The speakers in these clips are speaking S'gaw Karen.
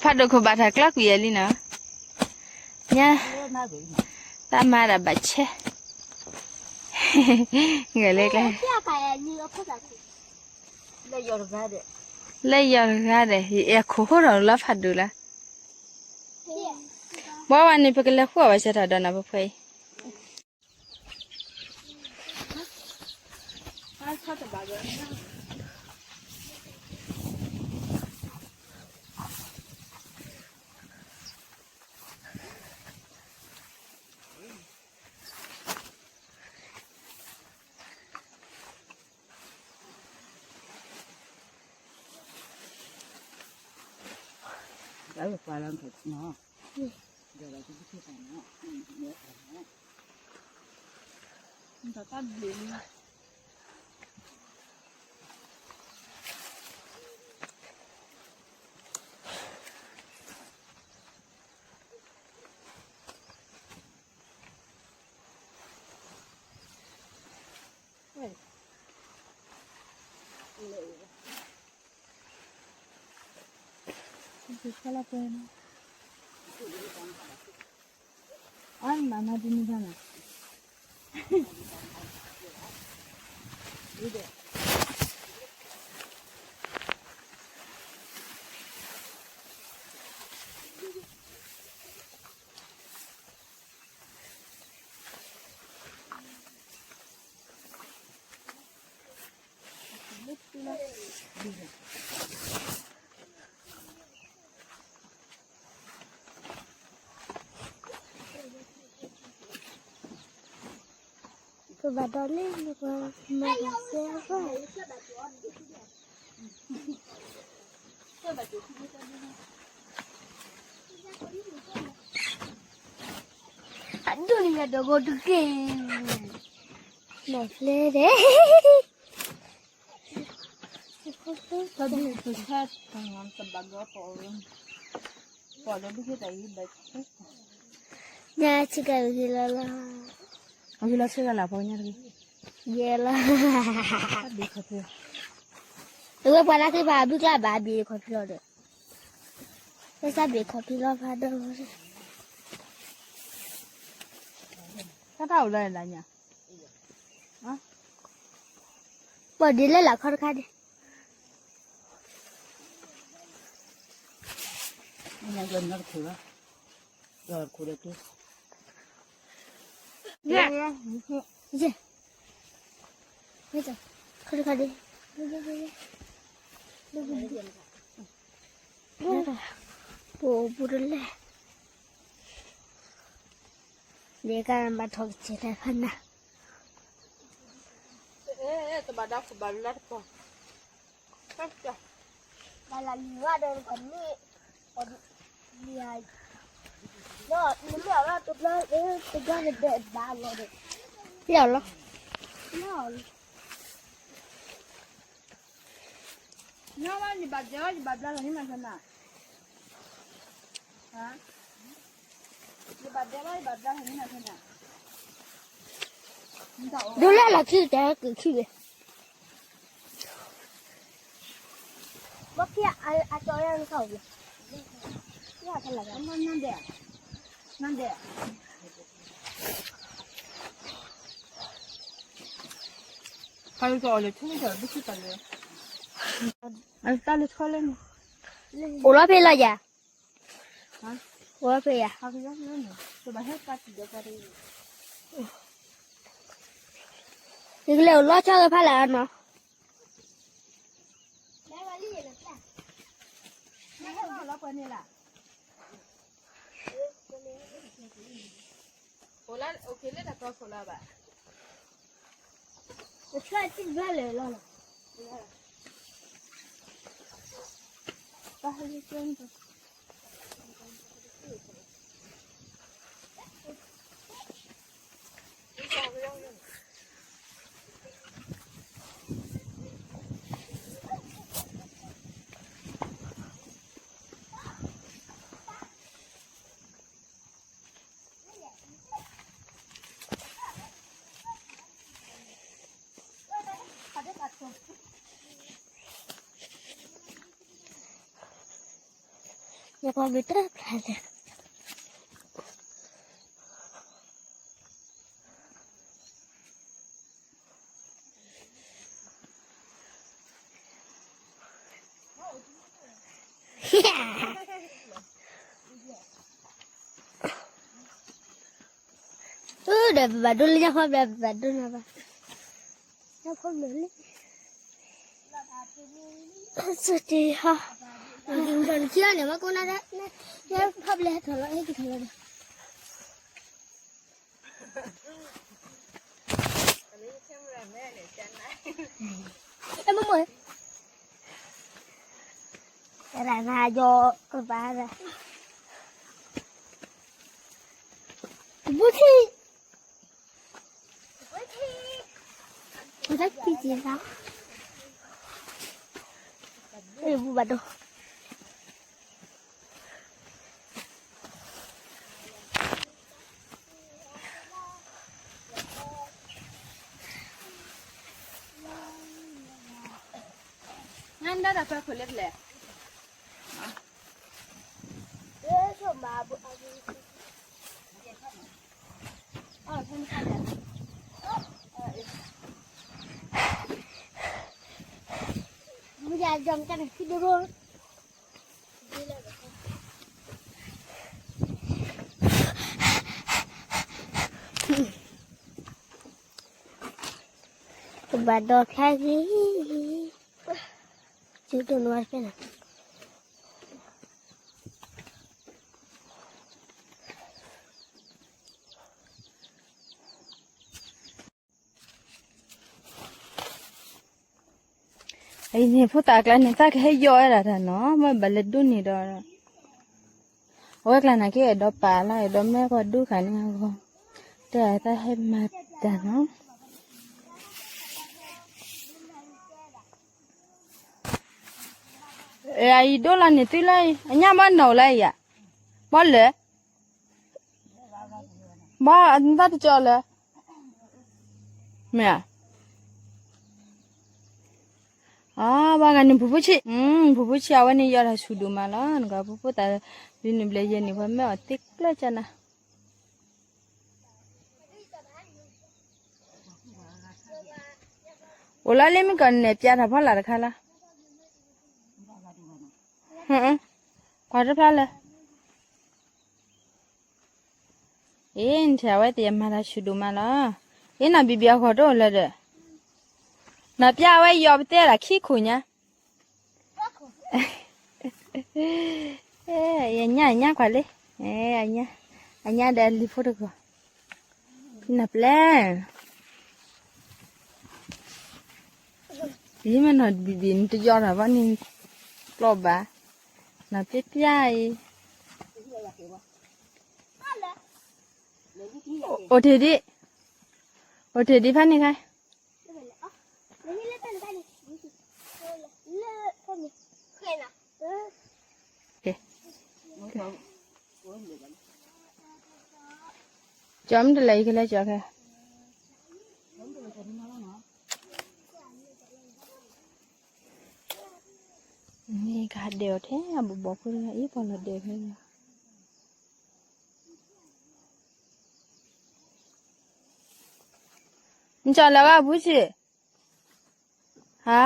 ဖးဒိၣ်ခိၣ်ဘၣ်တၢ်ကျီကွံာ်အလံနီၤ, ညါ, တၢ်မၤဒၣ်ဘၣ်ဆဲ, ဂဲၤလၢကျဲ, လၢယီၤတဂၤဒီး ယအဲၣ်ခိၣ်ဟိထီၣ်လီၤဖးဒိၣ်လၢ, ဘၣ်ဝဲန့ၣ် ပကလဲၤဃုအီၣ်ဘၣ်ဆဲးတၢ်ဒီးနၤပဖဲအံၤ ကဘၣ်ဒီးလၢနပှၤမၤဘၣ်စဲအဂီၢ် အဒိၣ်န့ၣ်ဒီးဂီၤတက့ၢ်, နီၢ်ဖျဲၣ်ဒီး တဘၣ်ဂီၤပီၢ်, ပီၢ်လၢဒုးကဲတၢ်အံၤဘၣ်, ညါဆံကၤဂ့ၤလီၤလီၤ, အဂ့ၤလီၤဆံကၤလၢဖီညါတဂ့ၤ, ယဲလီၤ, အဝဲပှၤလၢသ့ၣ်တဖၣ်ဘုကျါဘၣ်ဘ့ၣ်ခီဖျိလီၤဒီး, ဝဲစၢ်ဘ့ၣ်ခီဖျိလီၤဖးဒိၣ်လီၤ, တၢ်တၢ်အိၣ်လၢလၢညါ ပှၤဒ်လဲၣ်လၢခီတခါဒံး, ခီတခါဒံး, ပအိၣ်ဘူးတလဲၣ်, ဒ်ကဘၣ်ထီၣ်ကစဲးတၢ်ဖးနၤ တဘၣ်ဒါခိၣ်ဘၣ်လၢတပီၢ်, ဘၣ်လၢလံၤဝဲဒီးကန့ၣ်, တဘျီတဘျီဘၣ်လီၤ, လီၤလီၤ, နဘၣ်ယဘၣ်ဒဲးဘၣ်ယဘၣ်ဘျါလီၤန့ၣ်မၤသနၤ ဒိလၢလီၢ်ခံကတၢၢ်က့ၤခံဝဲ, ဘၣ်ခံအကၠီယါနကဝဲ, နဒဲး, နဒဲး, ခါလီၤကီၢ်အီၤလၢထူလီၤကီၢ်ဘုခ့တၢ်လၢ, အတၢ်လၢထီလၢန့ၣ်, အိၣ်လီၤဖဲလီၤယၤ, အိၣ်လီၤဖဲယၤ, ယကလဲၤအိၣ်လီၤဆီဂ့ၤဖးလဲၣ်အနီၤ, အိၣ်လၢ အိၣ်က့ၤလၢတၢ်တီခိၣ်လၢၤဘၣ်, တဆှၢတံၢ်ဘျါလဲာ်လီၤလီၤ, ယကွၢ်မ့ၢ်တဖျါလဲၣ်. အၢ ဒီးပဘၣ်ဒိလၢညါဖီဘျဲၣ် ပဘၣ်ဒိနၤဘၣ်. ညါဖီဘျဲၣ်လံ. စတံဟါ. န့ၣ် မ့ၢ်ကိးနၤဒၣ်, ညါဖီဘျဲၣ်ထီၣ်လီၤ ဟဲက့ၤထီၣ်လီၤဒီး အဲ မ့ၢ်မ့ၢ်, ရနယီကဘၣ်ရ, ဘူးထံ, ဘူးထံ, ဘူးထံ, အဲ ဘူးဘၣ်ဒိ. နဒၣ်တၢ်ဖဲခိၣ်လၢပလဲၣ်. မ့ၢ်ယၤ ယီၤမတၤန့ၣ် ခံဒိၣ်ဒိၣ်. ကဘၣ်ဒိးဖျါဂ့ၤ, ကဒိၣ်နဝဲဖဲန့ၣ်. အံၤန့ၣ် ဖိသၣ်ကျါန့ၣ် သးကဟဲယီၤဝဲဒၣ်တၢ်နီၤ, မ့ၢ်ဘၣ်လဲၤဒိးန့ၢ်ဒီး, အဝဲကျါန့ၣ်က့ အဲၣ်ဒိးပာ်လီၤ အဲၣ်ဒိးမၢပှၤဒိခါန့ၣ်အဂီၢ်, တဲသးဟဲမၤတၢ်နီၤ. အံၤဒိၣ်လီၤန့ၣ်သုလၢ, အညၣ်ဘၣ်နီၣ်လၢအံၤဧါ, ဘၣ်လၢ ဘၣ်သးတကၠီလၢ, မ့ၢ်ဧါ, အဘၣ်ဂၤန့ၣ် ဖူဖူဆံး, ဖူဖူဆံး အဝဲန့ၣ်ယီၤတၢ်ဆူၣ်ဒိၣ်မးလီၤ, နကဖိဖိသၣ်, ဒ်န့ၣ်ဘျဲၣ်ယဲၢ်န့ၣ် ပှၤမၢအီၤသ့ကျၢၢ်ကနၤ. အိၣ်လီၤလံမ့ၢ်ကီးနဲၣ်ပျးတၢ်ဖီလာ်တခါလီၤ, ကွၢ်တဖျါလၢ အ့ နထံၣ်အဝဲသ့ၣ်အမၤတၢ်ဆူၣ်ဒိၣ်မးလီၤ, အ့ နဘံၣ်ဘံၣ်အဂီၢ်တအိၣ်လၢၤဒီး, နပျဲအဝဲယီၤပတဲဒၣ်ခံခိၣ်ညါ, အညၣ် အညၣ်ကွၢ်လံ, အညၣ်ဒီးအလံၤဖိတဂီၢ်, ဖံနၤပျဲ ယမ့ၢ်နီၢ်ဘံၣ်ဘံၣ် နတယီၤတၢ်ဘၣ်န့ၣ်, ကျီဘၣ်, နပျဲပျဲအံၤ, အိၣ်တ့ၢ်ဒံး, အိၣ်တ့ၢ်ဒံးဖဲန့ၣ်ခါ ကၠီမ့ၢ်တလဲၤ ယကလဲၤကၠီခဲ, န့ၣ်ကဟးဒဲးအီၤထဲအဘိဘိဖိတဂၤအံၤ ပှၤလီၤဒဲးဖဲန့ၣ်, နကၠီလၢၤဘၣ်ဖူဆံး, ဟါ,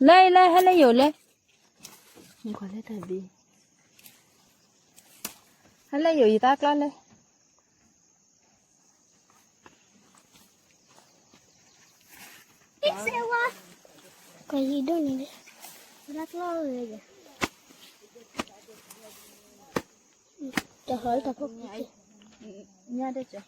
လၢလၢ ဟဲလၢယိာ်လၢ, နကွၢ်လၢတၢ်ဘံၣ်, ဟဲလၢယိာ်ယသးကျီလၢ ကယံၤဒိၣ်န့ၣ်လံ, ရၢကျီဝဲယဲ, တဟီတၢ်ဖိ, ညါတကၠီ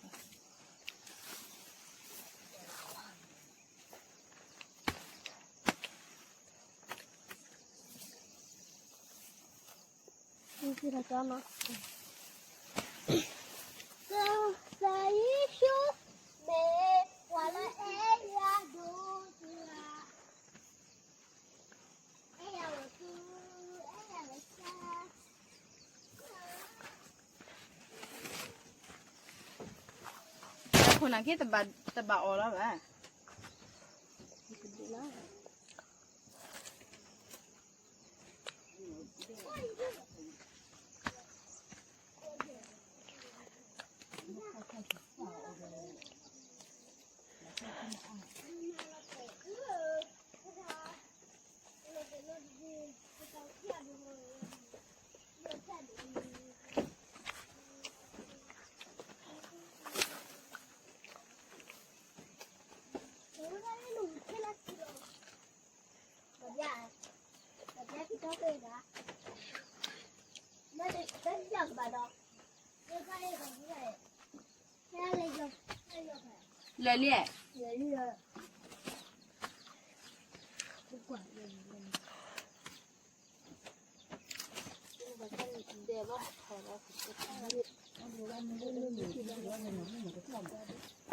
ခိၣ်နၢ်က့ တဘၣ်အီၣ်လီၤဘၣ်. လဲၤလံ.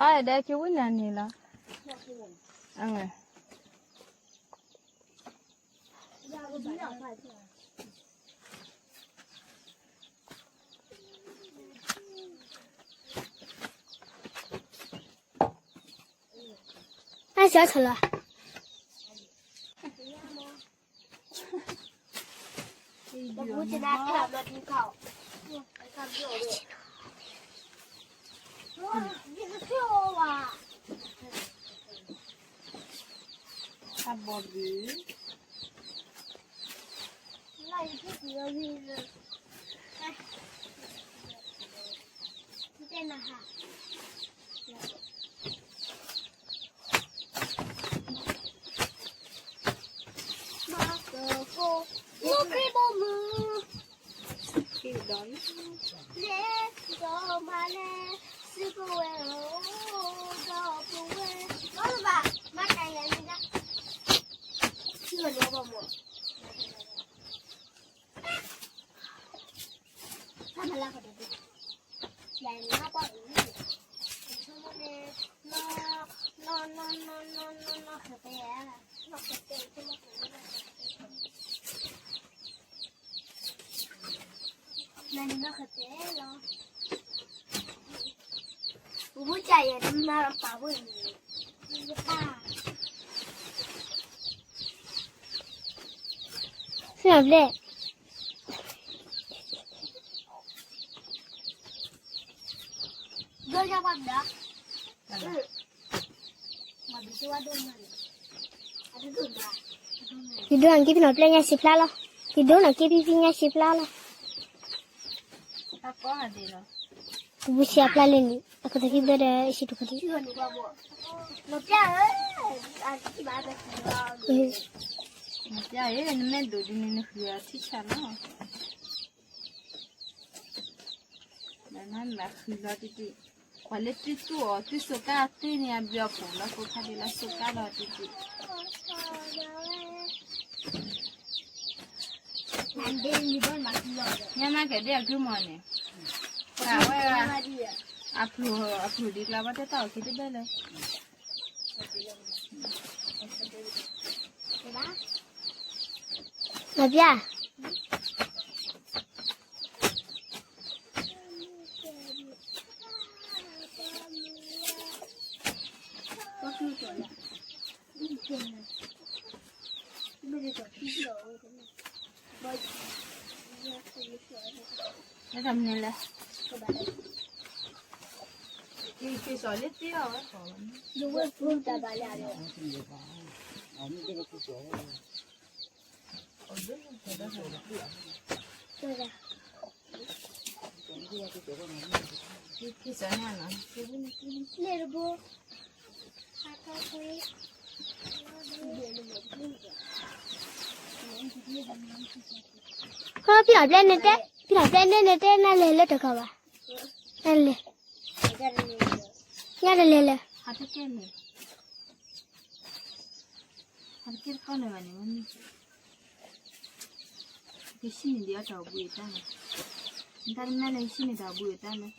အဒဲကဝံနၤန့ၣ်လီၤ. အစၢ်လီၤ. အဘီဘီ ဖဲ ယဒိးနၤက့ၤဖံနီၤပျဲညါစံးဖျါလီၤ. ယဒိးနၤက့ၤဖံဖံညါစံးဖျါလီၤ. ပူၤစံးအဖျါလံန့ၣ် အကတၢၢ်ခံဘျဲဒီး စံးတခီဒံး. နမ့ၢ်ဒိးဒ်န့ၣ် နဃုအထံၣ်ဆၣ်လီၤ. နနမၤဃုလီၤတံၢ်တံၢ်, ကွၢ်လၢသုသူၣ်အီၤ သုစိကါသ့န့ၣ် အဘျုးအဖှိၣ်လီၤ ကိးခါဒံးလၢစိကါလီၤတံၢ်တံၢ်. ညါမးကဲဒ်အကုမီၤန့ၣ်, တၢ်ဝဲ, အဖျိ, အဖျိဒ်ကျါဘၣ်တဲတၢ်အီၤခံတဘဲလၢ မၤပျၢ် တၢ်မနုၤလဲၣ်. က့ၤစီၤလၢသ့အီၤဝဲ, က့ၤစီၤန့ၣ်နီၤ, ဖံလီၤပျဲန့ၣ်တဲ, ဖံလီၤပျဲန့ၣ်တဲ နလဲၤလၢတကီၢ်ဘၣ်, နလဲၤ, ညါတလဲၤလဲၤ, ကဆံၣ်န့ၣ်ဒ်အတၢ်ဘှံးတၢ်လီၤ, နတၢ်တမ့ၢ်လၢကဆံၣ်န့ၣ်တၢ်ဘှံးတၢ်လီၤ.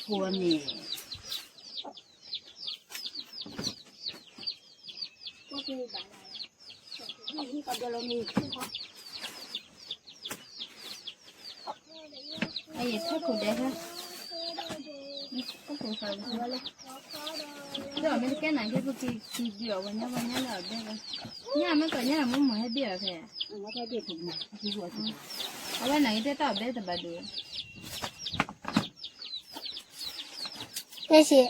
ဖိန့ၣ် အယထီၣ်ခိၣ်ဒဲး, ဒီး မ့ၢ်တကဲနၤက့ၤ ပက့ၤဒုးအီၤ ပှၤညီပှၤညီလၢအဘဲဘၣ်, ညၣ်မ့ၢ်ကီးညၣ်မ့ၢ်မၤဟဲဘ့ၣ်အီၤဖဲ, အဝဲနၤက့ၤတဲတၢ်အီၤဘဲတဘၣ်ဒုး, မ့ၢ်စ့ၢ်.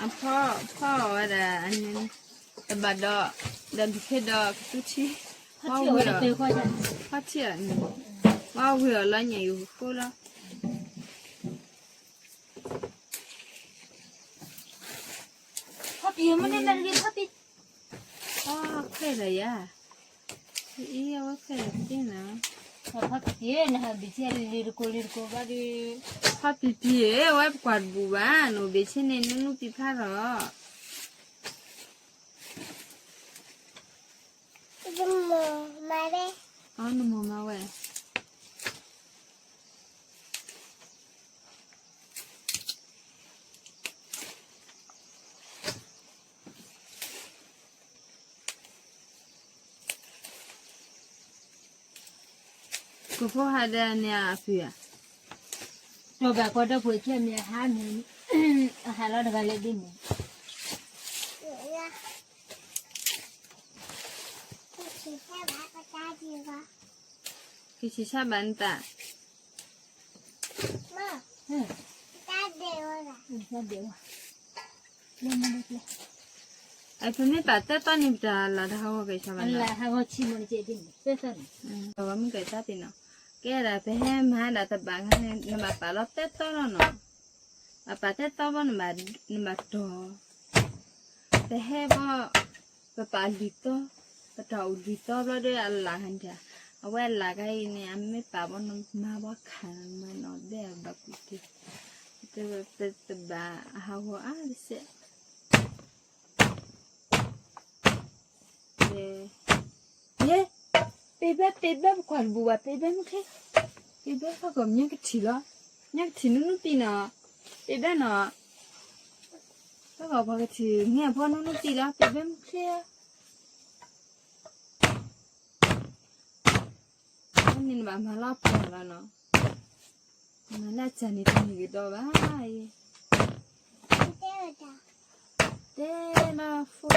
အဖီၣ် ဖီၣ်ဝဲဒၣ်အန့ၣ် တဘၣ်ဒီး ဒီးဒုးခဲဒီးကသူထံ ဝဲဝံၤအီၤ ဖီၣ်ထံၣ်အန့ၣ် ဝဲဝံၤအီၤလီၤညါယိၤဃိလီၤ ဖီၣ်ပံၤမ့ၢ်န့ၣ် ဖီၣ်ပံၤ အီၣ်ခဲဒီးယၤ အံၤအဝဲခဲဒီးပတ့ၢ်နၤ ဖီၣ်ပံၤနဟးဘ့ၣ်ဆ့လံတကိးလံတကိးဘၣ်ဒီး ဖီၣ်ပံၤပံၤ ဝဲပကွၢ်တဘူၣ်ဘၣ် နအိၣ်ဘ့ၣ်ဆ့န့ၣ် နနူၢ်ပံၤဖးထီၣ် နမိၢ်မၤဝဲ အီ နမိၢ်မၤဝဲ ကဖိဟးဒီးန့ၣ်အဖုၣ်ဧါ ဒီးဘၣ်ကွၢ်ဒီးဖိဆဲမ့ၢ်အဟးမ့ၢ် အဟးလီၤတဂၤလဲၣ်ဒ်မ့ၢ် ကဆံးဆါဘၣ်နတၢ် အဖုၣ်မ့ၢ်ပာ်သၢသီန့ၣ် ပတၢ်လၢ်တဟးဂီၤကဆါဘၣ်နီၤ လၢ်ဟးဂီၤဆံးမ့ၢ်ကဲဒ်န့ၣ် သၢသီန့ၣ် ပမ့ၢ်ကဲတၢ်ပ့ၤနီၤ ကဲဒၣ်ပဟဲမၤဒၣ်တဘၣ်ခါန့ၣ် နဘၣ်ပာ်လီၤသၢသီလီၤနီၤ ဘၣ်ပာ်သၢသီဘၣ် နဘၣ်တီၢ် ပဟဲဘၣ် ပပာ်လွံၢ်သီ ပတၢ်အိၣ်လွံၢ်သီဘျီဒီးအလၢ်ဟဲန့ၣ် အဝဲအလၢ်ခါအံၤန့ၣ် အမ့ၢ်ပာ်ဘၣ်နီၤ မၤဘၣ်ခါ မၤနီၤဒဲးဘၣ်ကူၣ်တ့ၢ် တဘၣ်အဟးဂီၤအါတစဲး ယဲ ပ့ၤဘဲ ပ့ၤဘဲ ပကွၢ်တဘူၣ်ဘၣ် ပ့ၤဘဲမ့ၢ်ချ့ ပ့ၤဘဲ ဖီၣ်ကီးမ့ၢ်ကထံၣ်လီၤ မ့ၢ်ကထံၣ်နူနူပံၤနီၤ ပ့ၤဘဲနီၤ ဖီၣ်ကီးပှၤကထံၣ် မ့ၢ်အဖီနူနူပံၤလီၤ ပ့ၤဘဲမ့ၢ်ချ့ န့ၣ်နဘၣ်မၤလီၤပှၤလီၤနီၤ မၤလၢစၢ်န့ၣ်တမ့ၢ်ကဒီးဘၣ်အံၤ တဲလီၤဖိ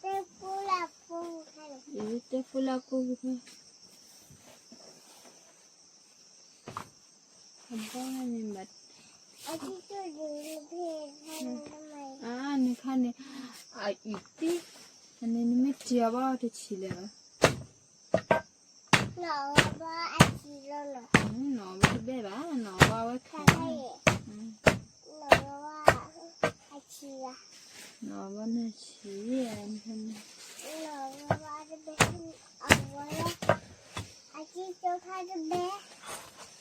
တဲဘၣ်လၢဖိန့ၣ် တဲဖိလၢကိးဂၤဖဲ အဘီန့ၣ်ဘၣ် အနခါန့ၣ် အအံၤတံၢ် အန့ၣ်နမ့ၢ်တံၢ်အဘီတဆံးလၢၤဘၣ် နီၢ်ဘီအဆံးလီၤနီၤ နီၢ်ဘီတဘဲဘၣ် နီၢ်ဘီအဝဲခါ နီၢ်ဘီအဆံး နီၢ်ဘီနဆံး နီၢ်ဘီတဘဲ အဝဲ အဆံးကၠိခါတဘဲ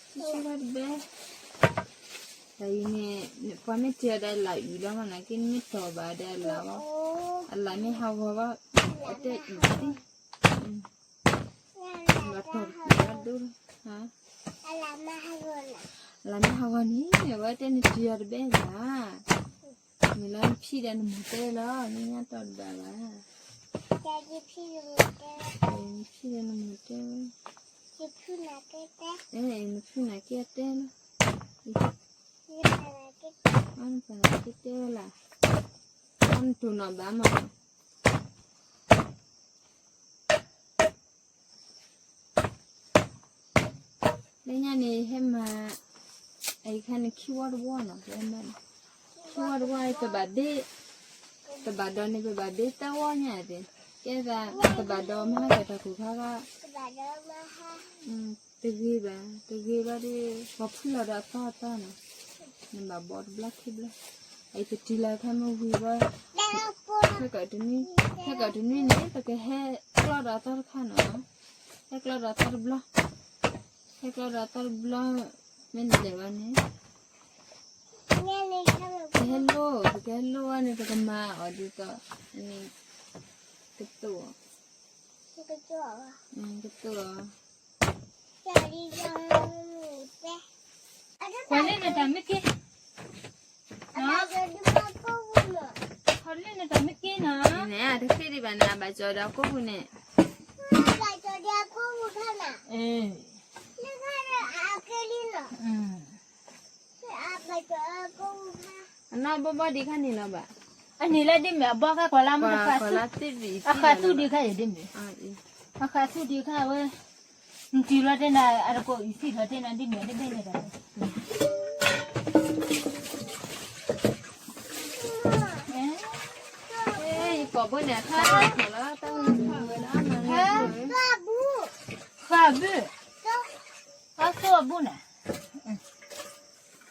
ဆံးကၠိခါတဘဲ တၢ်အံၤန့ၣ် ပှၤမ့ၢ်တံၢ်အီၤဒီးလၢ်အံၤလီၤမး နက့နမ့ၢ်တီၢ်ဘၣ်ဒီးလၢ်ဘီ အလၢ်မ့ၢ်ဟးဂီၤဘၣ် အတဲအံၤသ့ ဘၣ်တီၢ်တပူၤဘၣ်ဒိၣ်လီၤ အလၢ်မ့ၢ်ဟးဂီၤန့ၣ် အဝဲတဲနတံၢ်အီၤတဘဲဘၣ် မ့ၢ်လီၤနဖံးဒီးနမိၢ်တဲလီၤ မ့ၢ်ညါတီၢ်တဘၣ်ဘၣ် နဖံးဒီးနမိၢ်တဲ နဖုၣ်နၤက့တဲလီၤ နပာ်နၤက့တဲဝဲလၢ် နတိၢ်နီၣ်ဘၣ်မး လၢညါန့ၣ် ဟဲမၤ အအံၤခါန့ၣ် ခံဝီတဝီနီၤ ပမၤန့ၣ် ခံဝီတဝီ ပဘၣ်ဘ့ၣ် တဘၣ်ဒီးန့ၣ် ပဘၣ်ဘ့ၣ်သၢဝီညါသ့ၣ် ကဲသး တဘၣ်ဒီးမၤဟါကတၢ်ခိၣ်ခါခါ တဂ့ၤဘၣ် တဂ့ၤဘၣ်ဒီး ပှၤဖုလီၤဒီးအသီအသီနီၤ နဘၣ်ဘီတဘျီခံဘျီ အအံၤပတံၢ်လၢခါမ့ၢ်ဝံၤဘၣ် ခဲကတနွံ ခဲကတနွံန့ၣ် ပကဟဲကျီဒီးအသီတခါနီၤ ဟဲကျီဒီးအသီတဘျီ ဟဲကျီဒီးအသီတဘျီ မ့ၢ်နလဲၤဘၣ်န့ၣ် ပကဟဲလိၣ် ပကဟဲလိၣ်ဝဲန့ၣ် ပကမၤအီၤဒ်သိး န့ၣ် ကတိၢ်အီၤ ကတိၢ်အီၤ ကွၢ်လၢနတၢ်မ့ၢ်က့ ကွၢ်လၢနတၢ်မ့ၢ်က့နီၤ န့ၣ် တသ့ဒံးဘၣ်န့ၣ် အဘၣ်ကၠီဒီးအကိးပူၤန့ၣ် ဘၣ်ကၠီဒီးအကိးပူၤခါန့ၣ် အနီၢ်ဘီဘီဒံးခါန့ၣ်လီၤဘၣ် အန့ၣ်လၢဒ်မ့ၢ်အဘီခါကွၢ်လၢမ့ၢ် ကွၢ်လၢသ့ၣ်ဘံၣ် အဃးသူဒံးခါအံၤဒ်မ့ၢ် အဃးသူဒံးခါဝဲ နတုၤလီၤတဲနၤ အတကိးအံၤသံၣ်ထီၣ်တဲနၤဒ်မ့ၢ်တဘ့ၣ်န့ၣ်ဒီး, ယကိာ်ဘိန့ၣ် အခါထီၣ်လီၤ တၢ်ဝဲဖးဝဲလၢအမၤလၢ, ဃၢဘုၣ်, ဃၢဘုၣ်န့ၣ်,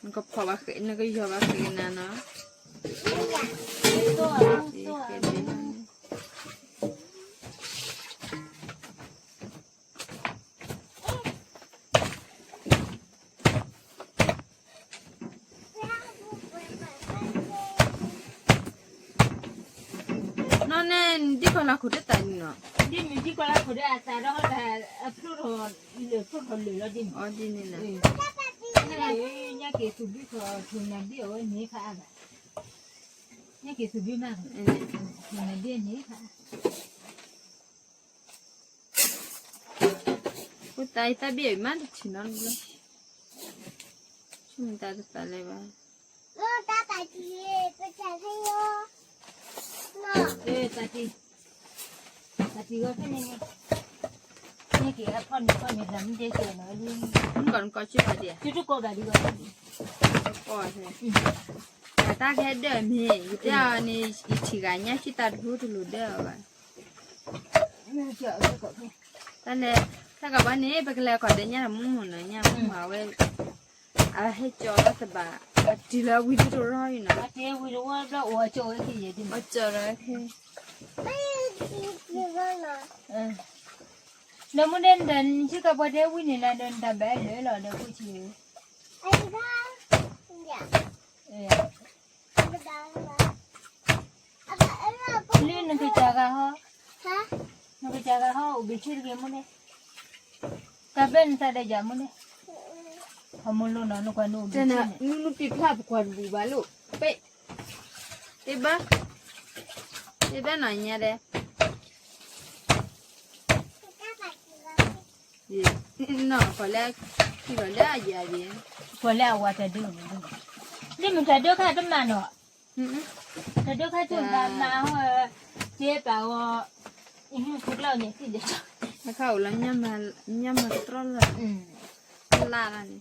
နကဖီၣ်ဘၣ်ဃဲ, နကယီၤဘၣ်ဃဲကနၤနီၤ. နီၢ်န့ၣ် နဒံၣ်ကီၢ်လၢခိၣ်တသးန့ၣ်နီၤ, ဒ်မ့ၢ်ဒံၣ်ကီၢ်လၢခိၣ်ဒီးအသးဒီး အဖျိထီၣ်လၢာ်ဖျိထီၣ်လၢာ်လီၤဒ်န့ၣ်, အီၤဒ်န့ၣ်လီၤ, ညါက့ၤသူၣ်ဘံၣ်ထီၣ်ထိၣ်နၢ်ဘံၣ်အဝဲန့ၣ်ဖးအါဘၣ်, ညါက့ၤသူၣ်ဘံၣ်မး, ထိၣ်နၢ်ဘံၣ်န့ၣ်ဖး အိၣ်သးအံၤသးဘ့ၣ်အံၤမးတထံၣ်နီတဘျီ, ဆိမိၣ်တၢ်တသးလၢၤဘၣ်, တၢ်တၢ်တံၢ်, တၢ်တံၢ်ဂီၤဖဲန့ၣ်န့ၣ်, န့ၣ်က့ၤအဖီၣ်န့ၣ်ဖီၣ်န့ၣ်သးမ့ၢ်တဲကဲနီၤ, နကီၢ်နကီၢ်ကၠ့ဖးဒံးဧါ, ကၠ့တကိးဘၣ်ဒံးဘၣ်, တၢ်ကဟဲဒၢၣ်မ့ၢ် ယတဲအီၤန့ၣ် ယထံၣ်ဂၤညါဆံးတၢ်တဟူတလိၣ်ဒၢၣ်အီၤဘၣ် တၢ်လဲၤ တၢ်ကဘၣ်န့ၣ် ပကလဲၤကီၢ်ဒီးညၣ်တမူမူနီၤ ညၣ်မူမူအဝဲ အဟဲကၠီၤလီၤသဘၣ် အတုၤလၢဝံၤဒ်တရီအံၤနီၤ အဝဲကၠီၤလီၤခဲ ဒီးမူဒဲနတၢ်ဆံကပှၤတဲဝံၤန့ၣ်နၤဒီးနတၢ်ဘၣ်လၢလီၤဒီးခိၣ်ဆံး လၢနကစၢ်ဂၤဟီ, နကစၢ်ဂၤဟီ အိၣ်ဘ့ၣ်ဆ့တဂ့ၤမူန့ၣ်, ကဘၣ်နသးဒီးယၤမူန့ၣ်, ဟီမူလိနီၤ နကွၢ်နအိၣ်ဘ့ၣ်ဆ့န့ၣ်, နုနုပံာ်ဖျါပကွၢ်တဘူၣ်ဘၣ်လိၣ်, ပ့ၢ်, တဘၣ်, တဘၣ်နီၤညါဒဲး နီၢ်ကီၢ်လၢ ခံဂီၤလၢအယၤဒံး, ကီၢ်လၢအဝၤတၢ်ဒုး, ဒ်မ့ၢ်တၢ်ဒုးခါတမၤနီၤ, တၢ်ဒုးခါတမၤဟီ, ကဲပာ်ဂီၤ, ဖိကျါန့ၣ်သံလဲၣ်, အခါအိၣ်လီၤ, ညၣ်မၤတြီလၢ်, လၢ်လၢ်န့ၣ်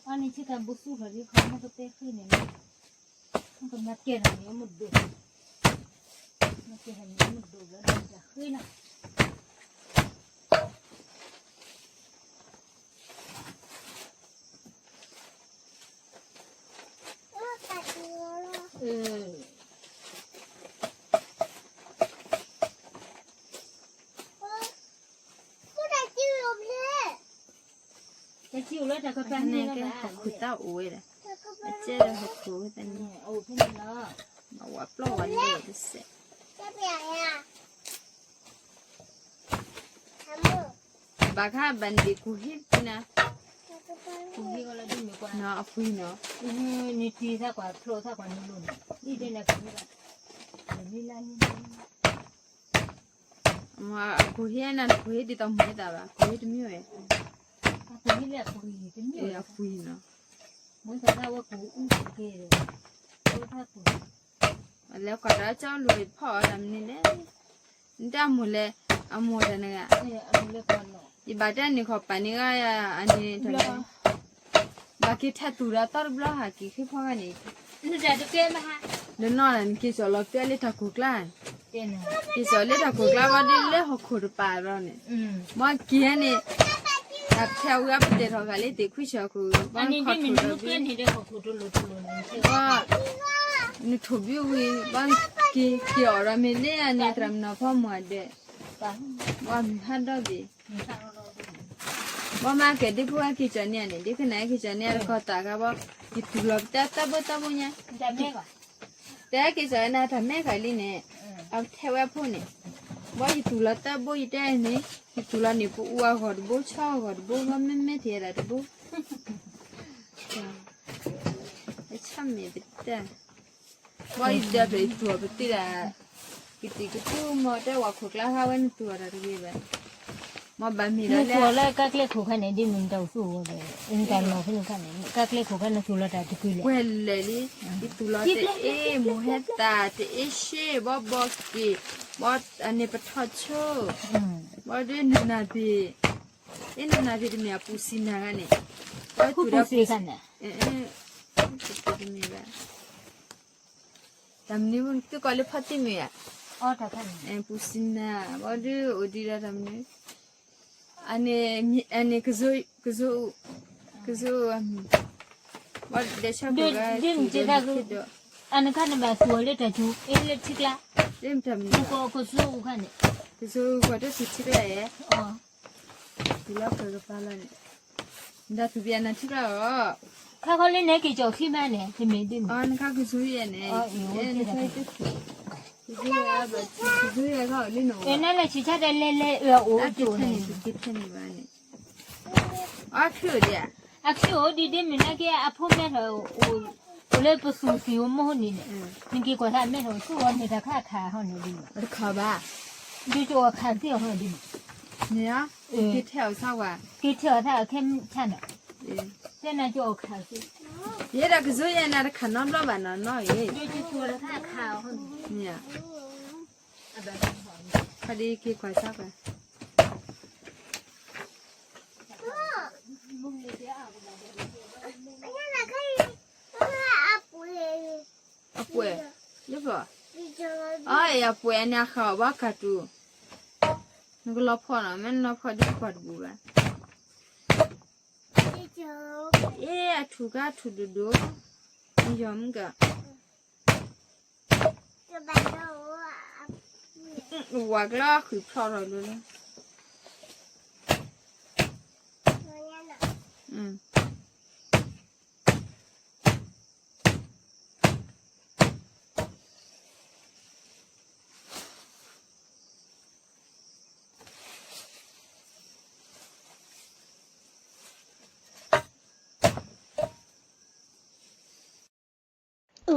အန့ၣ်ဆ့ကၤဘူစူၢ်ထီၣ်ဒ်ခီ မ့ၢ်ကတဲဃ့န့ၣ်, မ့ၢ်ကမၤကဲထီၣ်န့ၣ်မ့ၢ်ဒိၣ်, မၤကဲထီၣ်န့ၣ်မ့ၢ်ဒိၣ်လီၤ ဒီးဃ့လီၤ. တၢ်စံၣ်အိၣ်လၢတၢ်ကပၤန့ၣ်လီၤဘၣ်, ဟီၣ်ခိၣ်တၢ်အိၣ်ဝဲဒၣ်, အကဲဒီးဟီၣ်ခိၣ်ဝဲတန့ၣ်, အအိၣ်ဖဲန့ၣ်လီၤ, ဝဲပျီဝဲလဲၣ်တစဲး, ဘၣ်ခါဘၣ်န့ၣ် ကူၣ်ဟံးပနၤ, ကူၣ်ဟံးလီၤဒ်မ့ၢ်ကွၢ်, အပှံၤနီၤ, နတံၤသးကွၢ်ဖျိသးကွၢ်နလိၤန့ၣ်, အံၤဒ်န့ၣ်ကူၣ်ဟံးဘၣ်, မ့ၢ်လၢန့ၣ် အကူၣ်ဟံးနၤ ကူၣ်ဟံးဒ်သိးမုၢ်သးဘၣ်, ကူၣ်ဟံးတမံၤဝဲ, အပှံၤနီၤ, လဲၤကွၢ်ဒီးကၠီလူၤဖီၣ်အီၤတၢ်မနုၤလဲၣ်, နတၢ်အမိၢ်လဲၣ်, အမိၢ်တၢ်နဂၤ, ယဘၣ်တဲန့ၣ်ခီပာ်န့ၢ်ဂၤ အန့ၣ်တၢ် ဘၣ်က့ၤထၢသူၣ်ဒီးသီတဘျီဟးက့ၤဃ့ဖီဂၤန့ၣ်, ဒီးနီၢ်နက့ၤစိာ်လီၤပျဲလၢတၢ်ခိၣ်ကျါ, က့ၤစိာ်လၢတၢ်ခိၣ်ကျါဘၣ်ဒ်လၢဟီၣ်ခိၣ်တပၤဒီးန့ၣ်, ဘၣ်က့ၤန့ၣ်, အထဲဝံၤအပတဲာ်ထီၣ်ဂၤလၢသ့ၣ်ခွံဆၢခိၣ် ဘၣ်ခီၣ်ထူၣ်ဒီးဘ့ၣ်, နထိၣ်ဘံၣ်ဝံၤ ဘၣ်က့ၤက့ၤအီၤဒီးမ့ၢ်လၢအန့ၣ် သရၣ်မုၣ်နီၢ်ဖီမုၢ်အဒဲး, ဘၣ်မုၢ်ဟးဒီဘ့ၣ် ဘၣ်မၤကဲဒ်ဖိဝဲက့ၤကၠီန့ၣ်န့ၣ် ဒ်ကနၣ်က့ၤကၠီန့ၣ်တခီသးခါဘၣ်, ယတူၢ်လီၤပတဲတၢ်ဘိတၢ်ဘိညါ, တဲက့ၤကၠီနၤတၢ်မဲဃာ်လံန့ၣ်, အထဲဝဲဖိန့ၣ်, ဘၣ်ယတူၢ်လီၤတၢ်ဘိယတဲန့ၣ်, ယတူၢ်လီၤန့ၣ် ပအူအဂီၢ်တဘိ ဆီအဂီၢ်တဘိ ဘၣ်မ့မ့ၢ်ထဲဒၣ်တဘိ ဆၣ်မဲာ်ပတဲ, ဘၣ်ယဒၢးဖျၢၣ်ယတူၢ်အီၤပသ့ဒၣ်, ကတံာ်ကတူၢ်မီၤတဲဝဲခိၣ်ကျါဟးဝဲနတူၢ်အီၤတၢ်တဂ့ၤဘၣ်, မ့ၢ်ဘၣ်မ့ၢ်ဒီးလၢ နသူၣ်လီၤကါကျဲခိၣ်ခါန့ၣ် ဒ်မ့ၢ်နတၢ်အိၣ်သူၣ်အဂီၢ်ဒီး နတၢ်နီၢ်ဖဲန့ၣ်ခါန့ၣ် ကါကျဲခိၣ်ခါနသူၣ်လီၤတၢ်တကုာ်လဲၣ်. ဝဲလဲၣ်လံ, ယသူၣ်လီၤတအ့ၣ် မိၢ်ဟဲသၣ် တအ့ၣ်ရှ့ ဘီဘီက့ၤ ဘီအန့ၣ်ပထီၣ်ဆိ ဘီဒ်နနၢ်ဘ့ၣ်, အ့ၣ်နနၢ်ဘ့ၣ်တမ့ၢ်အပူၤစံနၢ်ဂၤန့ၣ်, ဘီသူၣ်ဒီးပူၤစံနၢ်, တမ့ၢ်ဘၣ် တၢ်မနုၤသုကိးလၢဖီတံၢ်မ့ၢ်ဧါ, ပူၤစံနၢ် ဘီဒ်အိၣ်ဒံးဒီးတၢ်မနုၤ, အန့ၣ် ကစိ ကစိ ကစိ ဘီဒဲးဆၢ ဒ်မ့ၢ်က့ၤတၢ် အနခါနဘၣ်သူၣ်အီၤလၢတၢ်ကၠိ အ့ၣ်လၢထံကျါ, နကိးကစိခါန့ၣ်, ကစိ ကွၢ်တၢ်သူၣ်ထံကျါယဲၢ် လီၤကကပၤလီၤန့ၣ်, နတၢ်သူၣ်ပယီၤနၤထံကျါအီၤ, ခါခီလၢနက့ၤကၠီၣ်ခံမးန့ၣ် တမ့ၢ်ဒ်န့ၣ်, နခါကစိယဲၢ်န့ၣ်, ကစိယဲၢ်ခါအီၤလံန့ၣ်, အ့ၣ်နလဲၤဆံးဆါတလဲၤလဲၤအအိၣ်ကၠိန့ၣ်, အီၣ်ချံအိၣ်ဒံးဧါ, အချံအိၣ်ဒံးဒ်မ့ၢ်နက့အဖိမဲထီၣ် အိၣ်လၢပသူၣ်သံးအိၣ်မိၢ်န့ၣ်န့ၣ်, နက့ၤကွၢ်သးမဲထီၣ်ဆူအီၤန့ၣ် တၢ်ခါခးဟီန့ၣ်ဒ်န့ၣ်, တခးဘၣ်, ဒ်ကၠိအီၤခးသ့အီၤဟီဒ်န့ၣ်, န့ၣ်, က့ၤထဲအီၤဆါဝဲ, က့ၤထဲအီၤသးအခဲဆါန့ၣ်, တဲနၤကၠိအီၤခးသ့, ယဲဒၣ်ကစိယဲၢ်နၤတခးနီတဘျီဘၣ်နီၤနီၤအံၤ, ခါဒ်က့ၤကွၢ်ဆါကွၢ် အပှဲၤ, လၢပှဲၤ, အအံၤအပှဲၤန့ၣ် အဃၣ်အီၤဘၣ်ကၢ်တူာ်, နကလီၤဖီၣ်နီၤ မ့ၢ်နလီၤဖီၣ်ဒ်ပှၤတဘူၣ်ဘၣ်, အ့ၣ်အထူၣ်ကါထူၣ်ဒိၣ်ဒိၣ်, ယီၤမုၢ်က ဝၤကျီဃုာ်ဖျီၣ်ထီၣ်လၢလၢ,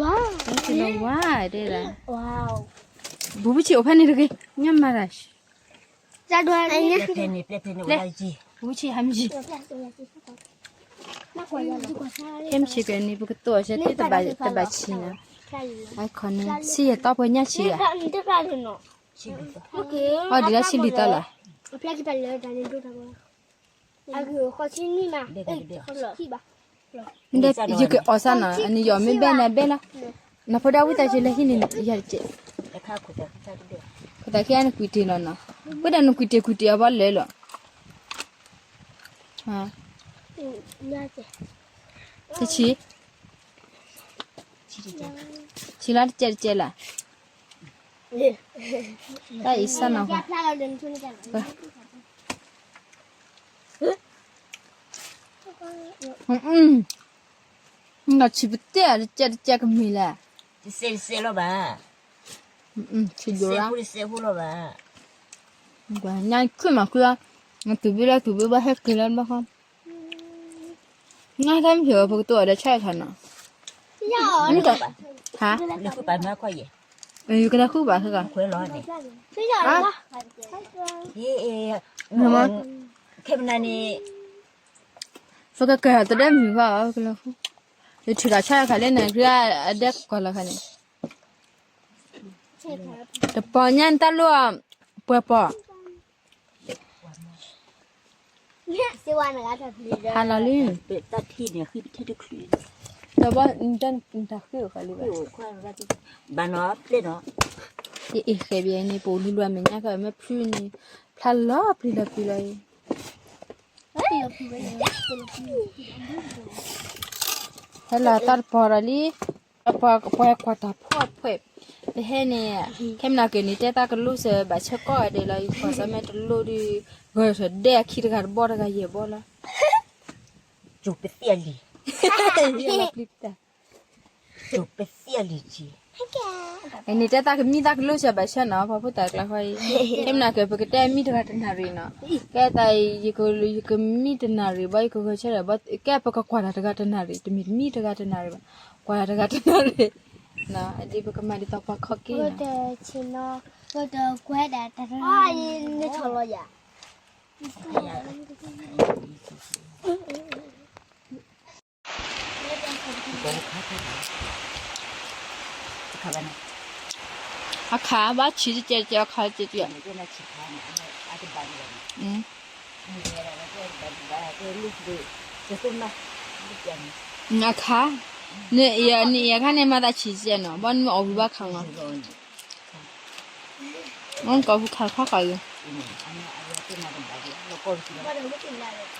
ဝါ, ဝါ, ဒ်ဒၣ်, ဘူးဘူးဆံးအိၣ်ဖဲန့ၣ်တဂ့ၤ, ညၣ်မၤတၢ်, ဘူးဆံးဟးမံၤ, ဟဲမံၤဆံးဖဲန့ၣ် ပကတိၤအီၤဆဲတဘၣ်ဆံးနီၤ, အခီန့ၣ် ဆံးယဲၢ်တီပှဲၤညၣ်ဆံးဧါ, အီၣ်ဒ်လၢဆံးလံတီလီၤ. ယကအီၣ်စၢ်နီၤ နယီၤမ့ၢ်ဘဲနၤဘဲလီၤ, နဖိဒၣ်ဝံသးစူၤလၢဟံၣ်န့ၣ် ယၤတကဲး, ဖိသၣ်ခံဂၤနကွံာ်တ့ၢ်လီၤနီၤ, ဝဲဒၣ်နကွံာ်တ့ၢ်ကွံာ်တ့ၢ်အီၤဘၣ်လၢာ်လီၤ, တဆံး, ဆံးလီၤတကဲးတကဲးလီၤ. တၢ်အံၤစၢ်နီၤ, နဆံးပတဲတကဲးတကဲးကမံၤလဲၣ်, တစဲးတစဲးလီၤဘၣ်, ဆံးဒိၣ်လီၤ, ညါခုမၤခု, တုၤဘ့ၣ်လၢတုၤဘ့ၣ်ဘၣ်ဟဲက့ၤလၢဘၣ်ဃီ, နတၢ်မ့ၢ်ဖျိးပကတိၤအီၤဒီးဆၣ်ခါနီၤ, ဟါ, ယကလဲၤဃုဘၣ်ခဲကီး, ခဲမနၤန့ၣ်, ပကကဲတဒဲမုာ်ဘၣ်, ယထုးဒီးဆၣ်ခါလၢနဂ့ၢ်အဒဲကီးလီၤခါန့ၣ်, တပီၤညါနတၢ်လိၣ်, ပှဲၤပီၤ ဟါလီၤလံ, တဘီနတၢ်ဃ့ၢ်အိၣ်ဃီလံဘၣ်, ဘၣ်နီၤပျဲၢ်နီၤ, ယအ့ၣ်ဃဲးဘၣ်န့ၣ် ပအိၣ်လူလူအမဲာ်ညါကမ့ၢ်ဖုန့ၣ်, ဖျါလီၤပျံၤလီၤပျံၤလီၤအံၤ, ဟဲလီၤတၢ်တပီၤဒီးလံ, ပှၤကွၢ်တၢ်ဖှီၣ်ဖှဲး, ပဟဲန့ၣ်, ခဲမနၤက့ၤန့ၣ် တဲတၢ်ကလိၣ်စၢၤဘၣ်ဆၢကီးဒဲးလီၤ, ယကွၢ်စၢၤမ့ၢ်တလိၣ်ဒီး, ဂဲၤထီၣ်ဒဲအခံတဂၤတဘီတဂၤယဲၢ်ဘီလီၤ, ကၠိပသ့ၣ်လံ, ကၠိပသ့ၣ်လံက့ၤ, အန့ၣ်တဲတၢ်ကမံတၢ်ကလိၣ်စၢၤဘၣ်ဆၢနီၤ ပှၤဖိသၣ်ကျါဃီအံၤ, ခဲမနၤက့ၤ ပကတဲမံတဂၤတနၣ်ရံၣ်နီၤ, ကဲသးအံၤ, ယကမံတနၣ်ရံၣ်ဘၣ် ယကဂဲၤဆၢထၢၣ်ဘၣ် ကဲပကကွၢ်တၢ်တဂၤတနၣ်ရံၣ် တမ့ၢ်တမံတဂၤတနၣ်ရံၣ်ဘၣ်, ကွၢ်တၢ်တဂၤတနၣ်ရံၣ်, ဒ်ပကမၤဒ်သိးပှၤခီက့ၤနီၤ, ကွၢ်တၢ်တဂၤတနၣ်ရံၣ်, အခါဘၣ်ဆံးတကဲကဲ အခါတကဲကဲ အခါ နအံၤအခါန့ၣ် မၤသးဆံးတကဲနီၤ ဘၣ်နမ့ၢ်အီၣ်ဝံၤဘၣ်ခါလီၤ ကိးဖုခးခီခးဂ့ၤ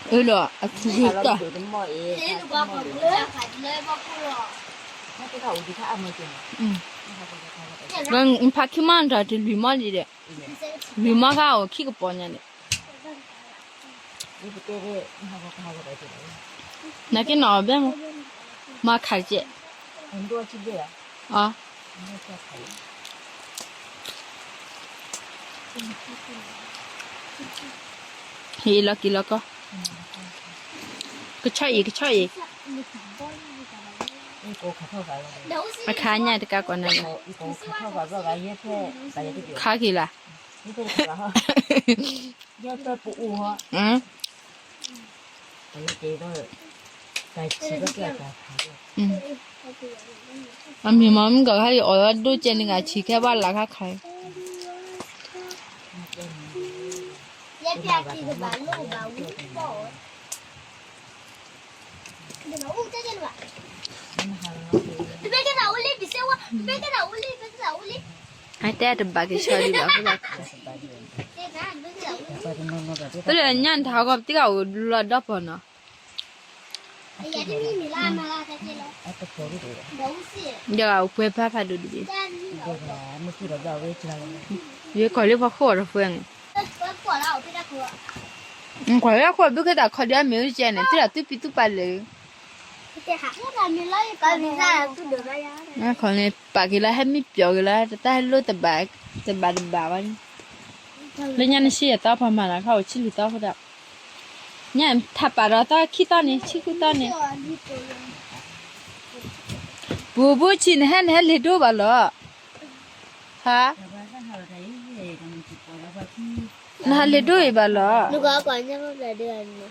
အလီၤ အထူဂ့ၤတၢ် ဖးခံမီၢ်တၢ်တလွံၢ်မီၢ်လံဒီး လွံၢ်မီၢ်ခါအိၣ်ခံကပီၤညါန့ၣ် နက့ၤနီၣ်အီၤဘဲမး မၤခးကဲ အ ဟ့ၣ်လီၤက့ၤလီၤကီ ကဆီအံၤ ကဆီအံၤ အခါညါတကးကွၢ်နၤ ခါက့ၤလၢ အမ့ၢ်မ့ၢ်မုၢ်ကီၢ်ခါအံၤ အီၣ်လီၤဒိၣ်ကဲန့ၣ်ဂၤ ဆံးခဲဘၣ်လၢ်ခါခါ အတဲတဘၣ်က့ၤဆီဒံးဘၣ် ပလၢညါနထးဂီၤပတံၢ်ဂၤအိၣ်လီၤဒီဖီနီၤ ယကအိၣ်ပှဲၤဖးဖးဒိၣ်ဒိၣ်ဘ့ၣ် ယကီၢ်လၢဖီခိၣ်အီၤတဖှဲန့ၣ် ကွၢ်လၢခိၣ်ဘုခ့တၢ်ခီဒံးအမ့ၢ်ဝဲကဲန့ၣ် သုတၢ်သူပံသူပာ်လၢာ် ခီန့ၣ် ပာ်က့ၤလီၤ ဟဲမ့ၢ်ပျီၢ်က့ၤလီၤ တၢ်ဟဲလိတဘၣ် တဘၣ်တဘၣ်ဘၣ်န့ၣ် လၢညါနဆံယသီဖီမၤလီၤ ခါအိၣ်ဆံလွံၢ်သီဖိဒီး ညါထးပာ်ဒီးသီခံသီန့ၣ် ဆံဃုသီန့ၣ် ပူၤဘူဆံးနဟဲ နဟဲလ့ၤဒိဘၣ်လီၤ ဟါ နဟးလ့ၤဒိအံၤဘၣ်လီၤ တၢ်ကၠီၣ်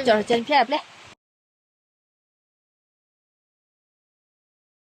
တကဲဖျါပျဲ